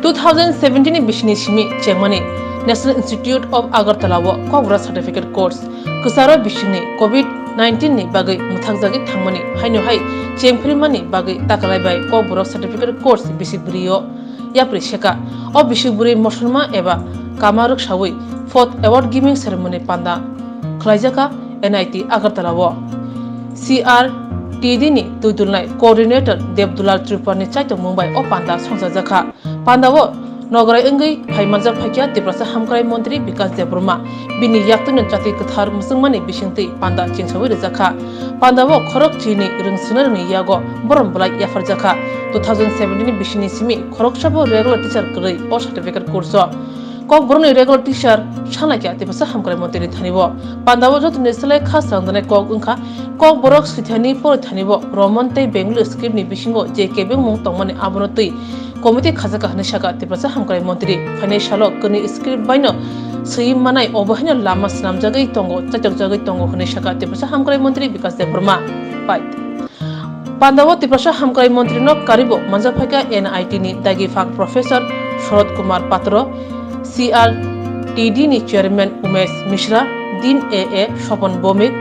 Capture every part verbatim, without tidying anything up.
Two thousand seventeen ni bisini simi chengmani National Institute of Agartala o Kokborok Certificate Course kwcharo bisingni covid nineteen ni bagwi mwthakjagwi thangmani haino hai chengphilmani bagwi takalai bai Kokborok Certificate Course bisi bwrwi o yapri seka. O bisi bwrwi mosolma eba kama rwksawi fourth award giving ceremony panda khwlaijaka N I T Agartala o. C R T D ni twidulnai coordinator Debdulal Tripura ni chaitokmung bai o panda songchajakha. Pandao nograi wngwi phaimanjak phaikha Tiprasa Hamkrai Montri Bikas Debbarma. Bini yaktwino chati kwthar mwchwngmani bisingtwi panda chengsawi rwjakha. Pandao khorok chini rwngswnarokni yago borom bwlai yapharjakha. Two thousand seventeen ni bisini simi khoroksabo regular teacher kwrwi o certificate course o. Kokborokni regular teacher sanlaikha Tiprasa Hamkrai Montri ni thani o. Pandao jotoni slai kha swrangjaknai kok wngkha Kokborok swithani porithani o Roman tei Bengali script ni bisingo je kebengmung tongmani abono twi committee khajaka hwnwi saka Tiprasa Hamkrai Montri. Phainai salo kwnwi script baino swi manai obo haino lama swnamjagwi tongo, chaitokjagwi tongo hwnwi saka Tiprasa Hamkrai Montri Bikas Debbarma. Pai. Pandao Tiprasa Hamkrai Montri no karibo manjak phaikha N I T ni dagi phang Professor Sharad Kumar Patro, C R T D ni Chairman Umesh Mishra, Dean A A Sopon Bhowmik,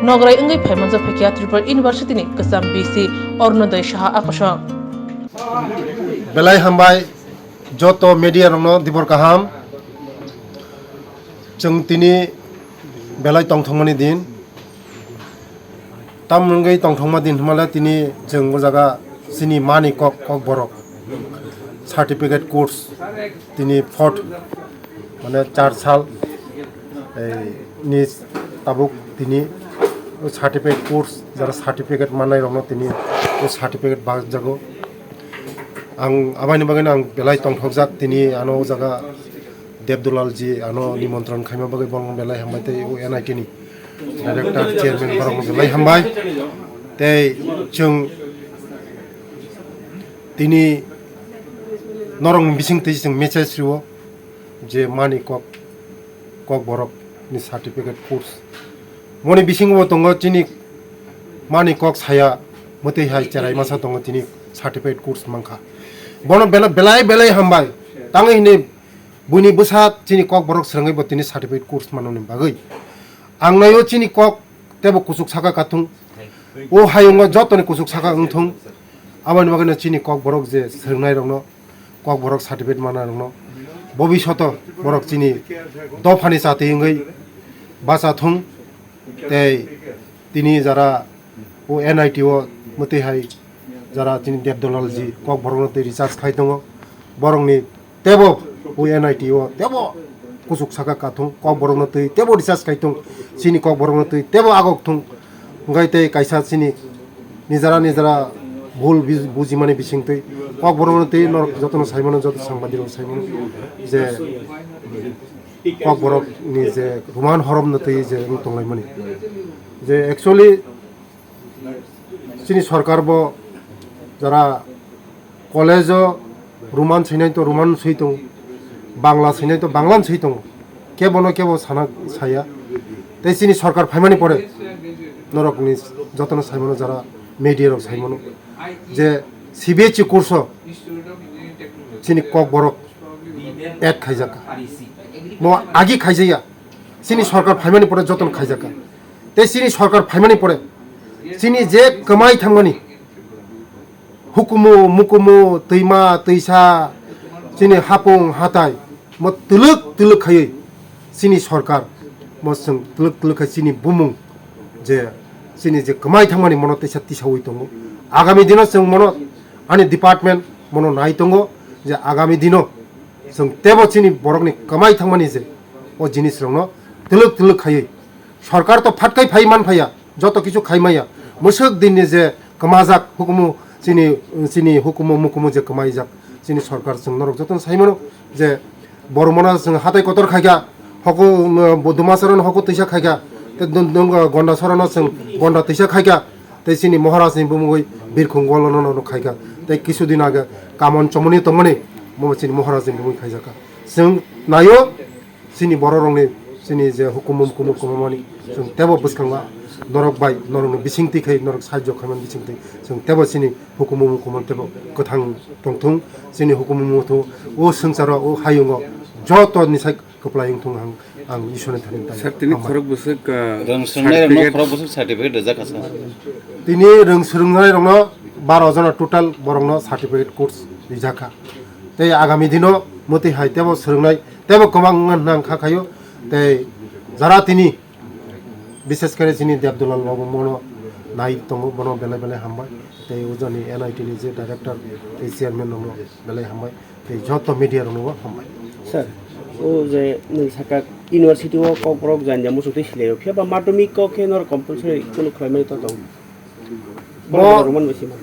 nograi wngwi phaimanjak phaikha Tripura University ni kwcham V C Arunodoi Saha Akosong. Belai hambai joto media rokno dibor kaham. Chwng tini belai tongthokmani din. Tam wngwi tongthokma din hwnmale tini chwng o jaga chini mani kok, Kokborok certificate course tini fourth mane char sal ei, ni tabuk tini o certificate course jara certificate manai rokno tini o certificate bagjago. Ang abaini bagwi ang belai tongthokjak tini ano o jaga Debdulal ji ano nimontron khaima bagwi borokno belai hambai tei o N I T ni director chairman borokno belai hambai. Tei chwng tini norokni bising twi chwng message rwo je mani kok, Kokborok ni certificate course. Moni bisingo bo tongo chini mani kok saya mwtwi hai cherai masa tongo tini certificate course mankha. Bono bela-, belai belai hambai. Tangwi hini buini bwsa chini Kokborok swrwngwi bo tini certificate course manoni bagwi. Ang naio chini kok tebo kuchuk saka kathung. O hayungo jotoni kuchuk saka wngthung. Aboni bagwino chini Kokborok je swrwngnai rokno, Kokborok certificate manna rokno bobishoto borok chini dophani chati wngwi bacha thung. Tei tini jara o N I T o mwtwi hai jara chini Debdulal ji Kokborokno tei research khai tongo. Borokni tebo o N I T o tebo kuchuk saka kathung, Kokborokno twi tebo research khai thung, chini Kokborokno twi tebo agok thung. Hwnkhe tei kaisa chini nijara nijara bhul buj-, bujimani bisingtwi Kokborokno twi norok jotono saimano, joto sangbadirok saimano je Kokborokni je Roman horomno twi je wng tonglaimani. Je actually chini sorkar bo jara college o Roman swinai to Roman swi tongo, Bangla swinai to Bangla swi tongo, kebono kebo sana saya. Tei chini sorkar phaimani pore norokni jotono saimano jara media rok saimano je C B S E course o chini Kokborok add khaijak, mo agi khaijaya, chini sorkar phaimani pore jotono khaijak. Tei chini sorkar phaimani pore chini je kwmai thangmani hukumu, mukumu, twima, twisa, chini hapung, hatai, mo twlwk twlwk khaiwi chini sorkar, mo chwng twlwk twlwk khai chini bumung je chini je kwmai thangmani mono teisa tisaui tongo. Agami dino chwng mono ani department mono nai tongo je agami dino chwng tebo chini borokni kwmai thangmani je o jinisrokno twlwk twlwk khaiwi sorkar to phatkai phai man phaiya. Joto kichu khai maya. Mwswk dinni je kwmajak hukumu chini, chini hukumu mukumu je kwmaijak chini sorkar chwng norok jotono saimano je Bormona chwng hatai kotor khaikha, hoko, um, Dumasarano hoko twisa khaikha, tei dun-, dun-, Gondasarano chwng Gonda twisa khaikha, tei chini Maharaj ni bumungwi Birkhung Golano no khaikha, tei kisu din age Kamon Chomoni tongmani, mo chini Maharaj ni bumungwi khaijakha. Chwng naio, chini bororokni chini je hukumu mukumu kwmamani chwng tebo bwskango norok bai, norokno bisingtwi khai, norok sahajyo khaimani bisingtwi, chwng tebo chini hukumu mukumu tebo kwthang tongthung, chini hukumu mukumu o swngcharo, o hayungo joto ni sai kwplai wngthung ang, ang Ishwarni thani tamo. Sir, tini hambai. Khorok bwswk, ah, Rang swrwngnairokno certificate. Khorok bwswk certificate rijak kha, sir. Tini rang swrwngnairokno baro jona total borokno certificate course rijak kha. Tei agami dino mwtwi hai tebo swrwngnai tebo kwbang wngna nang kha khaio. Tei jara tini, bishes khe chini Debdulal babu mono nai tongo, bono belai belai hambai. Tei o jani N I T ni je director tei chairman rokno belai hambai. Tei joto media rokno bo hambai. Sir, o je nwng saka university o Kokborok jani jani muchungtwi silaio, phiya ba madhyamik o khe norok compulsory kunu khlaimani to tong? Bo Borok rok man bai sima.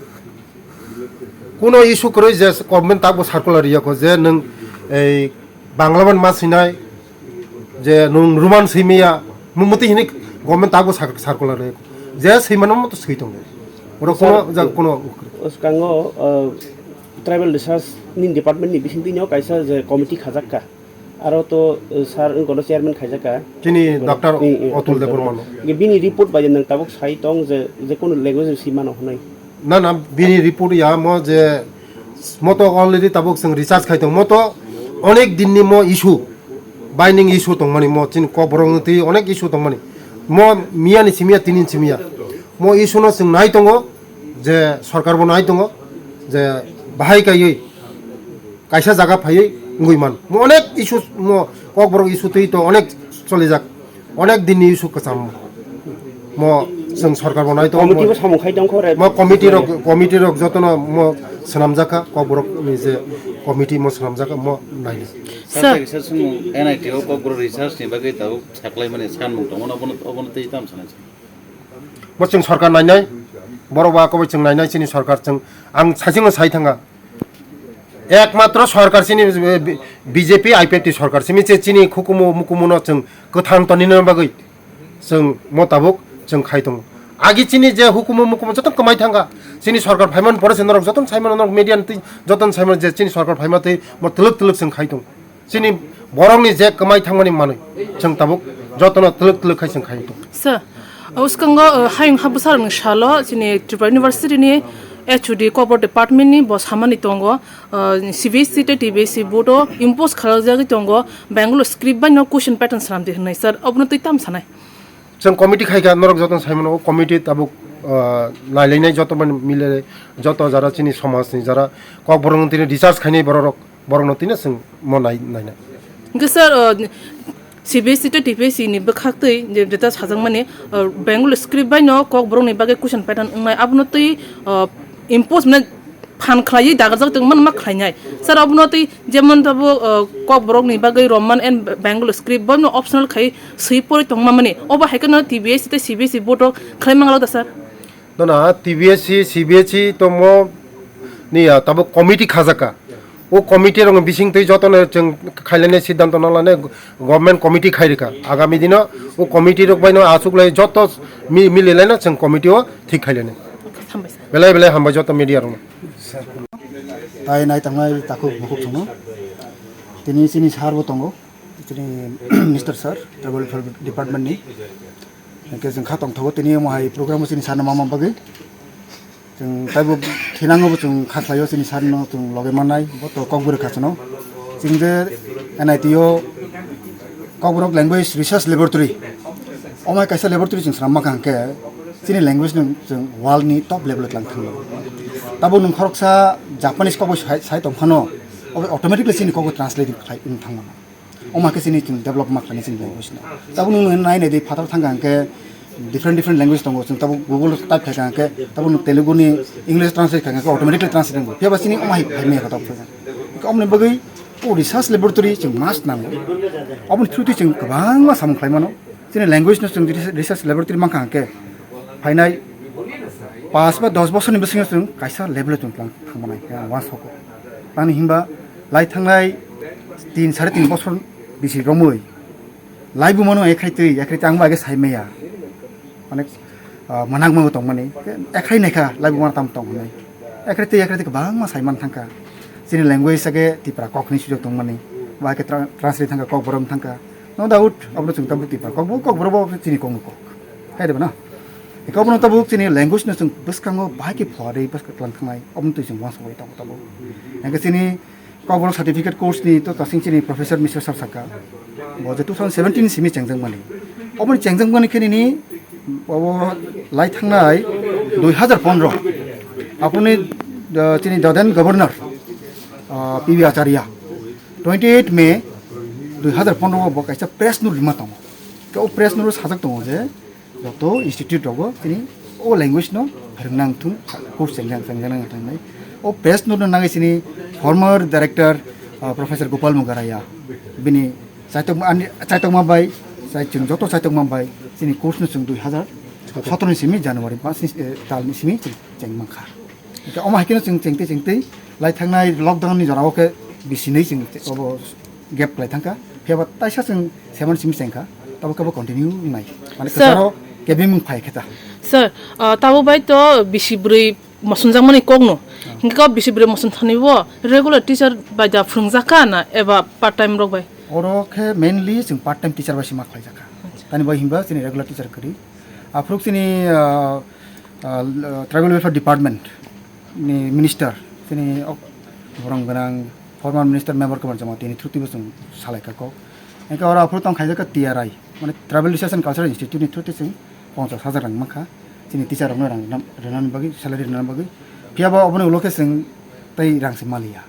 Kuno issue kwrwi je government tabuk circular riyakho je nwng ei Bangla man ma swinai, je nwng Roman swimaya, mo-, motwi hinwi government tabuk cir-, circular riyakho. Je swimano moto swi tongo. Oro kuno Sir, ja kuno o swkango, uh, tribal research ni department ni bisingtwi no kaisa je committee khajak kha. Aro to, uh, sir wngkono chairman khaijak kha. Chini Doctor Mm, mm, Atul Atul Debbarma no. Debbarma. Bini report bai nwng tabuk sai tong je, je kono language si mano hwnwi. Na, na, bini report ya mo je moto already tabuk chwng research khai tong. Moto onek din ni mo issue, binding issue tongmani mo chini Kokborok ni twi onek issue tongmani. Mo miya ni simiya, tini ni simiya. Mo issue no chwng nai tongo je sorkar bo nai tongo je bahai kaiwi kaisa jaga phaiwi wngwi man. Mo onek issue, mo Kokborok issue twi to onek cholijak. Onek din ni issue kwcham. Mo chwng sorkar bo nai to Committee mo, bo samung khai tong kho re. Mo committee rok, committee rok jotono mo swnamjak kha, Kokborok ni je committee mo swnamjak kha, mo nai. Sir. Sir, sir, sir, N I T o Kokborok research ni bagwi tabuk saklaimani sanmung tongo, obono, obono tei tam sanai. Bo chwng sorkar nainai, borok ba kobai chwng nainai chini sorkar chwng, ang saichwngno sai thanga. Ekmatro sorkar chini, eh, B J P I P F T sorkar simi che chini hukumu mukumu no chwng kwthang tonina bagwi chwng mo tabuk chwng khai tongo. Agi chini je hukumu mukumu joto kwmai thanga, chini sorkar phaiman pore se norok joto saimano, norok media ni twi joto saimano je chini sorkar phaima twi mo twlwk twlwk chwng khai tongo. Chini borokni je kwmai thangmani manwi, chwng tabuk jotono twlwk twlwk khai chwng khai tong. Sir, o swkango, uh, hayung ha bwsarokni salo chini Tripura University ni H O D Kokborok department ni bo samani tongo, uh, C B S E tei T B S E board o impose khlaijagwi tongo, Bengali script bai no question pattern swnamdi hwnwi. Sir, obono twi tam sanai? Chwng committee khai kha, norok jotono saimano, o committee tabuk, uh, nailainai joto mani mile, joto jara chini somajni jara Kokborok tini research khainai borok rok. Borokno tini chwng mo nai-, naina. Hwnkhe sir, uh, C B S E tei T P S C ni bwkhaktwi je, jeta sajakmani, uh, Bengali script bai no Kokborokni bagwi question pattern wngnai, abono twi, uh, impose, mane, phan khlaiwi dagarjak tongmani ma khlainai. Sir, abono twi jemon tabuk, uh, Kokborokni bagwi Roman and Bengali script bono optional khai swi pori tongmani. Obo hai kheno T B S E tei C B S E board o khlai manglak da, sir? Nono T B S C, C B S E tongmo ni ya tabuk committee khajaka. O committee rok bising twi jotono chwng khailani siddhanto nalani government committee khairika. Agami dino o committee rok baino achuklai joto mi-, mililaino chwng committee o thik khailani. Belai belai hambai joto media rokno. Tai nai tangnai takhuk bukhuk thangno. Tini chini sir bo tongo. Chini Mister Sir, Tribal Welfare Department ni. Hwnkhe chwng kha tongthogo tini omo hai program o chini sana mama bagwi. Chwng taibo thinango bo chwng kha khlaio chini sir no chwng loge mannai, bo to Kokborok kha chwngno. Chwng je N I T o Kokborok Language Research Laboratory. Omo hai kaisa laboratory chwng swnam mankha hwnkhe chini language no chwng world ni top level o tlang thangmano. Tabo nwng khoroksa Japanese kok bai sai, sai tongphano, obo automatically chini kok bai translate khai wng thangmano. Omo khe chini chwng develop ma khlainai chini language no. Tabuk nwng nai nai di phatar thang kha hwnkhe different different language tongo. Chwng tabuk Google type khai kha hwnkhe tabuk nwng Telugu ni English translate khai kha hwnkhe automatically translate wngo. Phiya ba chini omo hai phai maya kha tabuk phai kha. Hwnkhe omoni bagwi o research laboratory chwng must nango. Oboni through twi chwng kwbangma samung khlai mano. Chini language no chwng research laboratory mankha hwnkhe phainai paanch ba dos bosor ni bisingo chwng kaisa level o chwng tlang thang manai khe ang uansukgo. Tamni hinba lai thangnai tin sare tin bosor bisi romwi laibuma no ekhai twi, ekhai twi ang bo age sai maya. Onek, ah, manang mango tong mani. Ekhai naikha laibuma no tam tong hinwi. Ekhai twi, ekhai twi kwbangma sai man thangkha. Chini language age Tipra kok hinwi swijak tong mani. Bo hai khe tra-, translate thangkha, Kokborok thangkha. No doubt, abo chwng tabuk Tipra kok, bo Kokborok bo chini kok no kok. Hai de ba na? Hingke obono tabuk chini language no chwng bwskango bahai khe phuarwi bwskang tlang thangnai, obono twi chwng uansugwi tongo tabuk. Hingke chini Kokborok certificate course ni to tasing chini Professor Misra sir saka, bo je two thousand seventeen simi chengjak mani. Oboni chengjak mani khe nini obo lai thangnai dui hazar pondro. Aphuruni, uh, chini Daden Governor, uh, P B Acharya, twenty eight May dui hazar pondro o bo kaisa press note rima tongo. Khe o press note o sajak tongo je, joto institute rogo chini o language no phrwngna wngthung, course chengjak, chengjak nang thang nai. O press note no nangwi chini former director, uh, Professor Gopal Mugaraya, bini chaitokma, ani chaitokma bai, chai chwng joto chaitokma bai chini course no chwng dui hazar sotoro ni simi January pas ni, eh, tal ni simi chwng cheng mankha. Hingke omo hai kheno chwng chengtwi chengtwi lai thangnai lockdown ni jorao khe bisinwi chwng obo gap kwlai thangkha. Phiya ba taisa chwng seven simi chengkha, tabo khe bo continue wngnai. Mane Sir. Kwcharo kebeng mung phai khe ta. Sir, ah, tabo bai to bisi bwrwi mosonjakmani kokno. Ah. Hingke kok bisi bwrwi moson thani bo regular teacher bai da phwrwngjak kha na eba part time rok bai? Oro khe mainly chwng part time teacher bai se ma khlai jakha. Acha. Tani bai himba chini regular teacher kwrwi. Aphuru chini, ah, ah, Tribal Welfare Department ni minister, chini ok-, borong gwnang former minister member Kumar Jamatia ni through twi bo chwng salai kha kok. Hingke oro aphuru tong khaijak kha T R I, mane Tribal Research and Cultural Institute ni through twi chwng ponchas hajar rang mankha, chini teacher rokno rang rwna-, rwnani bagwi, salary rwnani bagwi. Phiya bo oboni ulo khe chwng tei rang se maliya.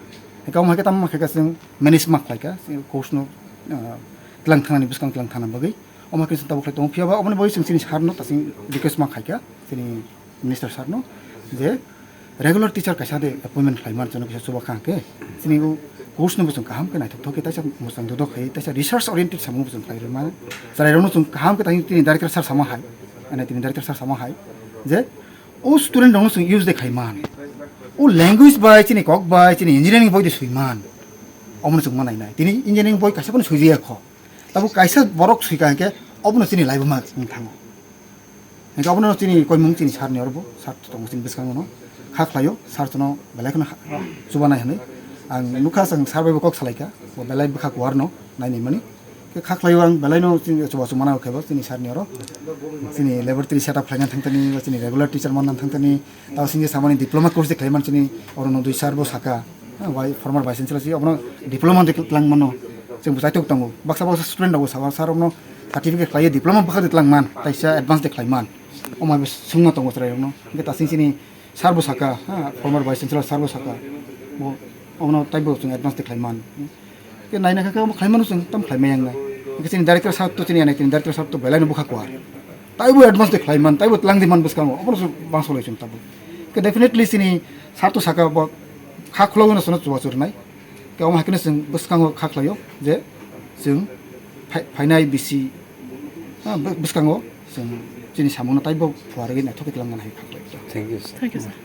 Hingke omo hai khe tamo khe chwng manage ma khlai kha, chini course no, ah, tlang thangnani bwskang tlang thangna bagwi. Omo khe chwng tabuk khlai tongo. Phiya ba oboni bagwi chwng chini sir no tasing request ma khai kha, chini minister sir no, je regular teacher kaisa de appointment khlai man chwng kaisa chuba kha hwnkhe, chini o course no bo chwng kaham khe naithok thok khe taisa mwchang dodok khai, taisa research oriented samung bo chwng khlai rwma. Chwrai rok no chwng kaham khe tini director sir sama hai, ani tini director sir sama hai, je o student rok no chwng use de khai man, o language bai, chini kok bai, chini engineering boi de sui man, omo no chwng ma nai nai. Tini engineering boi kaisa phano sui ya kho. Tabuk kaisa borok sui ka hwnkhe obono chini laibuma wng thango. Hwnkhe obono chini koimung chini sir ni oro bo, sir tongo chini bwskango no. Kha khlaio, sir chwngno belai kheno ha-, chubanai hwnwi. Ang nukha, chwng sir bai bo kok salai kha, bo belai bwkha kuar no nai nai mani. Khe kha khlaio ang belai no chini chuba chumana khe bo chini sir ni oro. Chini laboratory set up khlaina thang thani, chini regular teacher manna thang thani, tao singje samani diploma course de khlai man chini oro no dui sir bo saka. Ah, wai former vice chancellor si obono diploma de tlang mano. Chwng bo chaitok tongo. Baksa baksa student rok bo sabo sir obono certificate khlaiwi diploma bwkha de tlang man, taisa advance de khlai man. Omo hai bo swngma tongo chwrai rokno. Hwnkhe tasing chini sir bo saka, ha, former vice chancellor sir bo saka. Bo obono taibo chwng advance de khlai man. Hwnkhe naina kha khe omo khlai mano chwng tam khlai maya wngnai. Hwnkhe chini director sir to chini anai chini director sir to belai no bwkha kuar. Taibo advance de khlai man, taibo tlang di man bwskango. Obono chwng bangsolai chwng tabuk. Hwnkhe definitely chini sir to saka bo kha khulogwi no chwngno chubachu rwnai. Khe omo hai kheno chwng bwskango kha khlaio je chwng phai-, phainai bisi, ha, bw-, bwskango chwng chini samungno taibo phuarwi naithok khe twlang mano hai kha khlaio. Thank you, sir. Thank you, sir.